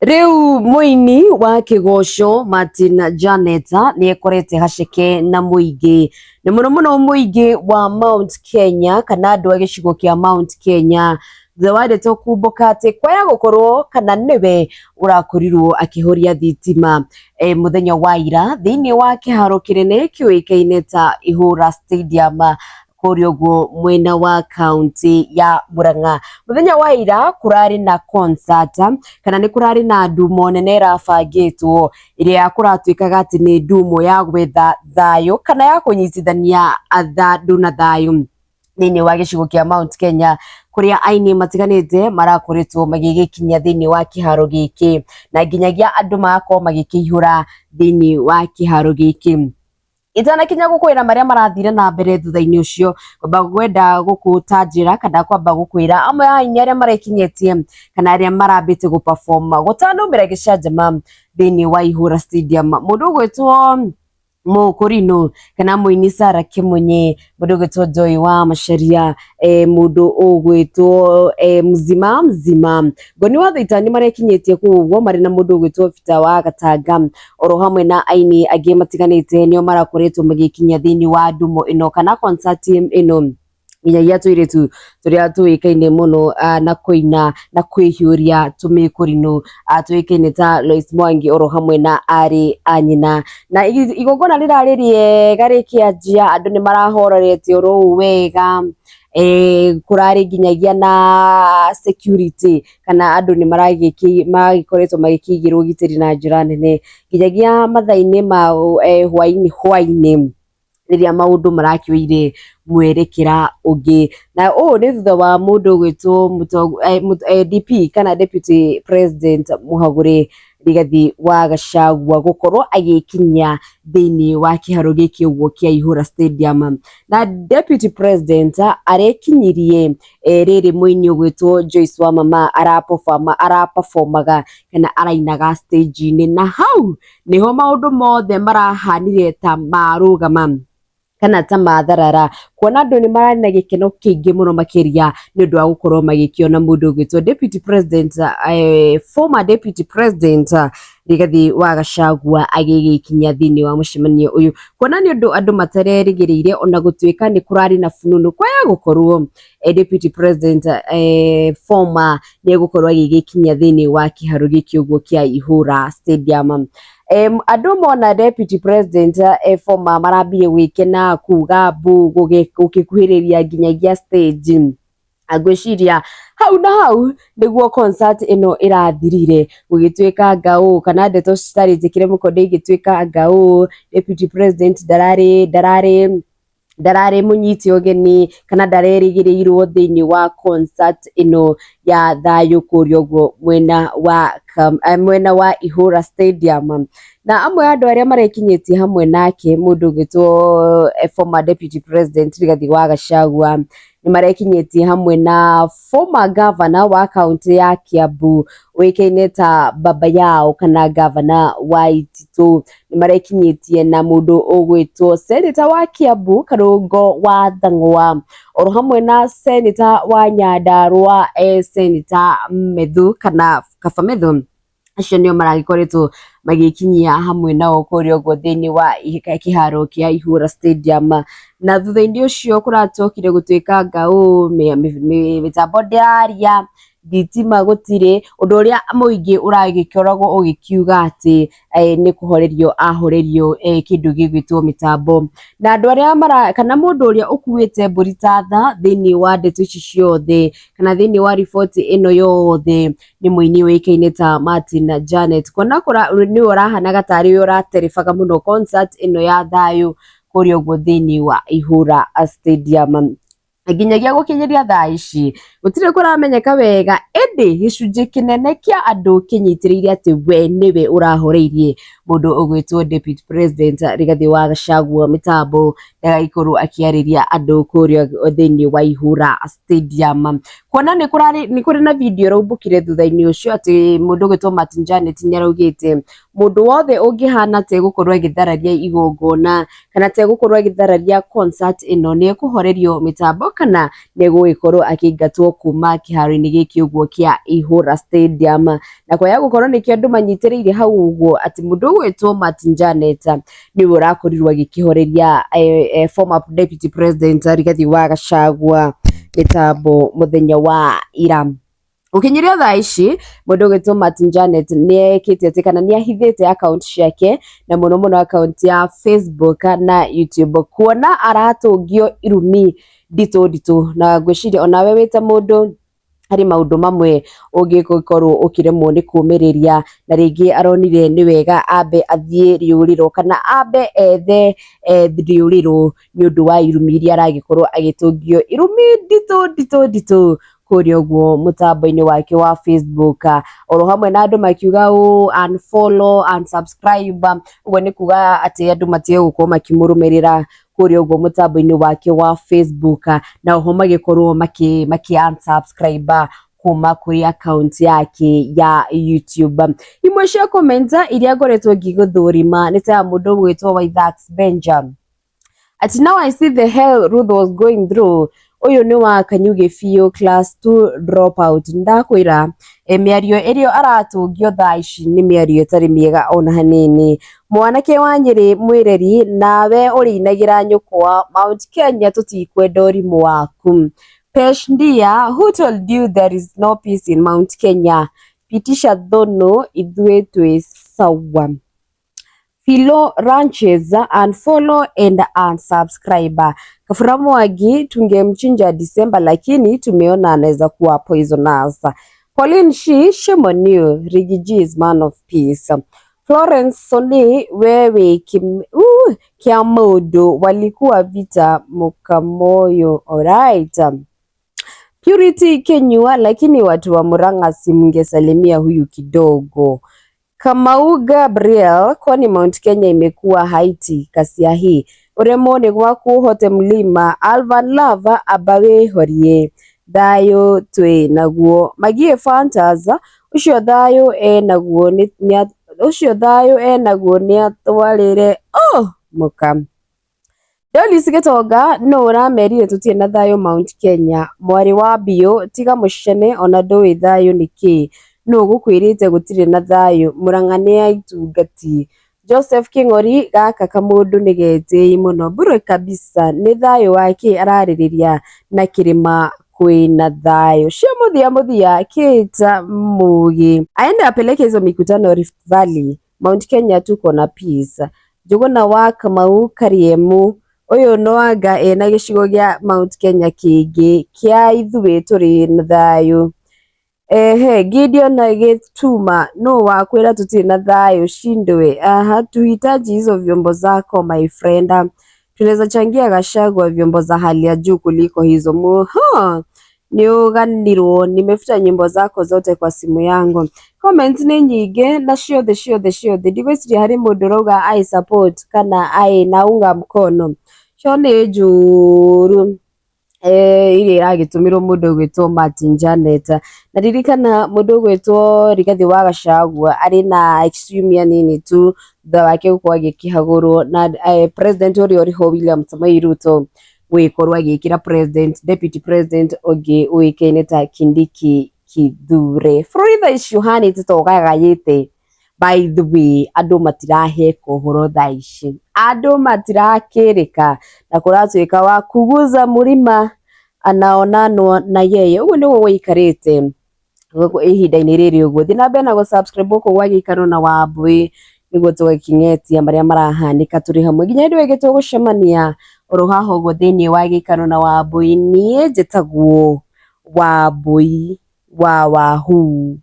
Rĩu mũini wa kĩgoco Martin Janet nĩekorete haceke na mũingĩ, na mũno mũno mũingĩ wa Mount Kenya kana andũ a gĩcigo kĩa Mount Kenya thutha wa ndeto kumbũka atĩ kwaya gũkorwo kana nĩwe ũrakorirwo akĩhoria thitima mũthenya wa ira thĩinĩ wa kĩharo kĩnene kĩũĩkaine ta Ihũra Stadium kũrĩa ũguo mwena wa kaunti ya Murang'a. Mũthenya wa ira kũrarĩ na concert kana nĩ kũrarĩ na ndumo nene ĩrabangĩtwo ĩrĩa kũratuĩkaga atĩ nĩ ndumo ya gwetha thayũ kana ya kũnyitithania andũ na thayũ thĩinĩ wa gĩcigo kĩa Mount Kenya kũrĩa aini matiganĩte marakoretwo magĩgĩkinya thĩinĩ wa kĩharo gĩkĩ na nginyagia andũ magakorwo magĩkĩihũra thĩinĩ wa kĩharo gĩkĩ. Itanakinya gũkwĩra marĩa marathire na mbere thutha-inĩ ũcio, ngwamba gwenda gũkũtanjĩra kana kwamba gũkwĩra amwe a aini arĩa marekinyĩtie kana arĩa marambĩte gũ perform gũtanaumĩra gĩcanjama thĩinĩ wa Ihũra Stadium. Mũndũ ũgwĩtwo Mũkũrinũ kana mũini Sarah Kĩmunyi, mũndũ ũgwĩtwo Joy wa Macharia, mũndũ ũgwĩtwo Mzima Mzima, Ngoni wa Thaita nĩ marekinyĩtie kũu ũguo marĩ na mũndũ ũgwĩtwo Peter wa Gatanga oro hamwe na aini angĩ matiganĩte nĩo marakoretwo magĩkinya thĩinĩ wa ndumo ĩno kana concert ĩno nginyagia tũirĩtu tũrĩa tũĩkaine mũno na kũina na kwĩhiũria tũmĩkũrinũ tũĩkaine ta Lois Mwangi oro hamwe na arĩ a nyina. Na igongona rĩrarĩ rĩega rĩkĩanjia andũ nĩ marahorerete oro ũũ wega, kũrarĩ nginyagia na security kana andũ nĩ maragĩkoretwo magĩkĩigĩrwo ũgitĩri na njĩra nene nginyagia mathaa-inĩ ma hwaĩ-inĩ hwaĩ-inĩ rĩrĩa maũndũ marakĩoire mwerekera ũngĩ. Na ũũ nĩ thutha wa mũndũ ũgwĩtwo DP kana Deputy President Mũhagũre Rigathi wa Gachagua gũkorwo agĩkinya thĩinĩ wa kĩharo gĩkĩ ũguo kĩa Ihũra Stadium. Na Deputy President arekinyirie rĩrĩ mũini ũgwĩtwo Joyce wa Mama araperformaga kana arainaga stage-inĩ, na hau nĩho maũndũ mothe marahanire ta marũgama kana ta matharara, kuona andũ nĩ mararĩ na gĩkeno kĩingĩ mũno makĩria nĩ ũndũ wa gũkorwo magĩkĩona mũndũ ũgwĩtwo Deputy President, former Deputy President Rigathi wa Gachagua agĩgĩkinya thĩinĩ wa mũcemanio ũyũ, kuona nĩ ũndũ andũ matarerĩgĩrĩire ona gũtuĩka nĩ kũrarĩ na fununu kwaya gũkorwo Deputy President former nĩ egũkorwo agĩgĩkinya thĩinĩ wa kĩharo gĩkĩ ũguo kĩa Ihũra Stadium. Andũ mona Deputy President former marambire gwĩkena kuga mbu gũgĩkuhĩrĩria nginyagia stage. Ngwĩciria hau na hau nĩguo concert ĩno ĩrathirire gũgĩtuĩka anga ũũ kana ndeto citarĩ njĩkĩre mũkonde igĩtuĩka anga ũũ Deputy President ndararĩ ndararĩ ndararĩ mũnyite ũgeni kana ndarerĩgĩrĩirwo thĩinĩ wa concert ĩno ya thayũ kũrĩa ũguo mwena wa Ihũra Stadium. Na amwe a andũ arĩa marekinyĩtie hamwe nake mũndũ ũgwĩtwo former Deputy President Rigathi wa Gachagua nĩ marekinyĩtie hamwe na former governor wa kaunti ya Kiambu ũĩkaine ta Baba Yao kana governor wa Waititu, nĩ marekinyĩtie na mũndũ ũgwĩtwo senator wa Kiambu Karũngo wa Thang'wa oro hamwe na senator wa Nyandarua, Senator Methu kana Kaba Methu. Acio nĩo maragĩkoretwo magĩkinyia hamwe nao kũrĩa ũguo thĩinĩ wa kĩharo kĩa Ihũra Stadium. Na thutha-inĩ ũcio kũracokire gũtuĩka anga ũũ mĩtambo ndĩraria, thitima gũtirĩ, ũndũ ũrĩa mũingĩ ũragĩkoragwo ũgĩkiuga atĩ nĩ kũhorerio ahorerio kĩndũ gĩgwĩtwo mĩtambo. Na andũ arĩa mara kana mũndũ ũrĩa ũkuĩte mbũri ta tha thĩinĩ wa ndeto ici ciothe kana thĩinĩ wa riboti ĩno yothe nĩ mũini ũĩkaine ta Martin Janet, kuona nĩwe ũrahanaga tarĩ we ũraterebaga mũno concert ĩno ya thayũ kũrĩa ũguo thĩinĩ wa Ihũra Stadium. Nginyagia gũkinyĩria thaa ici gũtirĩ kũramenyeka wega, ĩndĩ gĩcunjĩ kĩnene kĩa andũ kĩnyitĩrĩire atĩ we nĩwe ũrahoreirie mũndũ ũgwĩtwo Deputy President Rigathi wa Gachagua mĩtambo ndagagĩkorwo akĩarĩria andũ kũrĩa thĩinĩ wa Ihũra Stadium. Kuona nĩ kũrarĩ nĩ kũrĩ na video ĩraumbũkire thutha-inĩ ũcio atĩ mũndũ ũgwĩtwo Martin Janet nĩ araugĩte Mũndũ wothe ũngĩhana ta egũkorwo agĩthararia igongona kana ta egũkorwo agĩthararia concert ĩno nĩ ekũhorerio mĩtambo kana nĩ egũgĩkorwo akĩingatwo kuma kĩharo-inĩ gĩkĩ ũguo kĩa Ihũra Stadium. Na kwaya gũkorwo nĩkĩo andũ manyitĩrĩire hau ũguo atĩ mũndũ ũgwĩtwo Martin Janet nĩwe ũrakorirwo agĩkĩhoreria former deputy president Rigathi wa Gachagua mĩtambo mũthenya wa ira. Gũkinyĩria thaa ici mũndũ ũgwĩtwo Martin Janet nĩ ekĩte atĩ kana nĩ ahithĩte account ciake na mũno mũno account ya Facebook na YouTube kuona aratũngio irumi nditũ nditũ, na ngwĩciria onawe wĩ ta mũndũ harĩ maũndũ mamwe ũngĩkorwo ũkĩremwo nĩ kũmĩrĩria, na rĩngĩ aronire nĩ wega ambe athiĩ rĩũrĩro kana ambe ethe rĩũrĩro nĩ ũndũ wa irumi iria aragĩkorwo agĩtũngio, irumi nditũ nditũ nditũ kũrĩa ũguo mũtambo-inĩ wake wa Facebook, oro hamwe na andũ makiuga ũũ unfollow, unsubscribe, ũguo nĩ kuga atĩ andũ matige gũkorwo makĩmũrũmĩrĩra kũrĩa ũguo mũtambo-inĩ wake wa Facebook, na oho magĩkorwo makĩ unsubscribe kuma kũrĩ account yake ya YouTube. Imwe cia comment iria ngoretwo ngĩgũthũrima nĩ ta ya mũndũ ũgwĩtwo Waithax Benja, ati now I see the hell Ruth was going through. Ũyũ nĩ wa Kanyugi biũ, class 2 dropout. Ndakwĩra mĩario ĩrĩa aratũngio thaa ici nĩ mĩario ĩtarĩ mĩega ona hanini. Mwanake wa Nyĩrĩ mwĩreri, nawe ũrĩinagĩra nyũkwa Mount Kenya tũtikwenda ũrimũ waku. Pesh Ndia, who told you there is no peace in Mount Kenya? Pitisha Thono, ithuĩ twĩ sawa. Philo Ranches, unfollow and unsubscribe. Kafura Mwangi, tungemchinja December lakini tumeona anaweza kuwa poisonous. Pauline Shi, shame on you. Riggy G is man of peace. Florence Soni, wewe Kiamundu walikuwa vita Mukamoyo. Alright. Purity Kenyua, lakini watu wa Murang'a simngesalimia huyu kidogo. Kamau Gabriel, kwani Mount Kenya imekuwa Haiti kasia hii? Uremwo nĩ gwaku ũhote mlima. Alvan Lava, amba wĩhorie thayũ twĩ naguo. Magie Fantas, ũcio thayũ enaguo nĩ ũcio thayũ enaguo nĩatwarĩre oh mũka. Doris Gĩtonga, nũ ũramerire tũtirĩ na thayũ Mount Kenya? Mwarĩ wa Mbiũ, tiga mũcene ona ndũĩ thayũ nĩ kĩĩ. Nũ ũgũkwĩrĩte gũtirĩ na thayũ? Mũrang'a nĩ ya itungati. Joseph King'ori, gaka kamũndũ nĩ getĩi mũno bure kabisa, nĩ thayũ wake ararĩrĩria na kĩrĩma kwĩna thayũ. Cia mũthia mũthia Kate Mũgĩ aende apeleke hizo mikutano Rift Valley. Mount Kenya tuko na peace. Njũgũna wa Kamau Kariemu, ũyũ no anga ena gĩcigo gĩa Mount Kenya kĩngĩ kĩa ithuĩ tũrĩ na thayũ. Ehe, Gideon Gĩtuma, nũ wakwĩra tũtirĩ na thayũ? Shindwe. Aha, tuhitaji hizo vyombo zako my friend. Tunaweza changia Gachagua vyombo za hali ya juu kuliko hizo. Muha. Nĩũganirwo, nimefuta nyimbo zako zote kwa simu yangu. Comments nĩ nyingĩ na ciothe ciothe ciothe ndigwĩciria harĩ mũndũ ũrauga I support kana I naunga mkono. Cio nĩ njũru iria iragĩtũmĩrwo mũndũ ũgwĩtwo Martin Janet. Na ririkana mũndũ ũgwĩtwo Rigathi wa Gachagua arĩ na ciumia nini tu thutha wake gũkorwo agĩkĩhagũrwo na president ũrĩa ũrĩho William Samoei Ruto gũgĩkorwo agĩkĩra president deputy president ũngĩ ũĩkaine ta Kindiki Kithure. Bũrũri thaa ici ũhanĩte ta ũgagayĩte. By the way, andũ matiraheka ũhoro thaa ici, andũ matirakĩrĩka na kũratuĩka wa kuguza mũrima anaonanwo na yeye. Ũguo nĩguo gũikarĩte ihinda-inĩ rĩrĩ ũguo. Thiĩ na mbere na gũ-subscribe gũkũ gwa Gĩikaro na Wambui nĩguo tũgakĩng'etia marĩa marahanĩka tũrĩ hamwe nginya hĩndĩ ĩyo ĩngĩ tũgũcemania oro haha ũguo thĩinĩ wa Gĩikaro na Wambui. Niĩ njĩtagwo Wambui wa Wahu.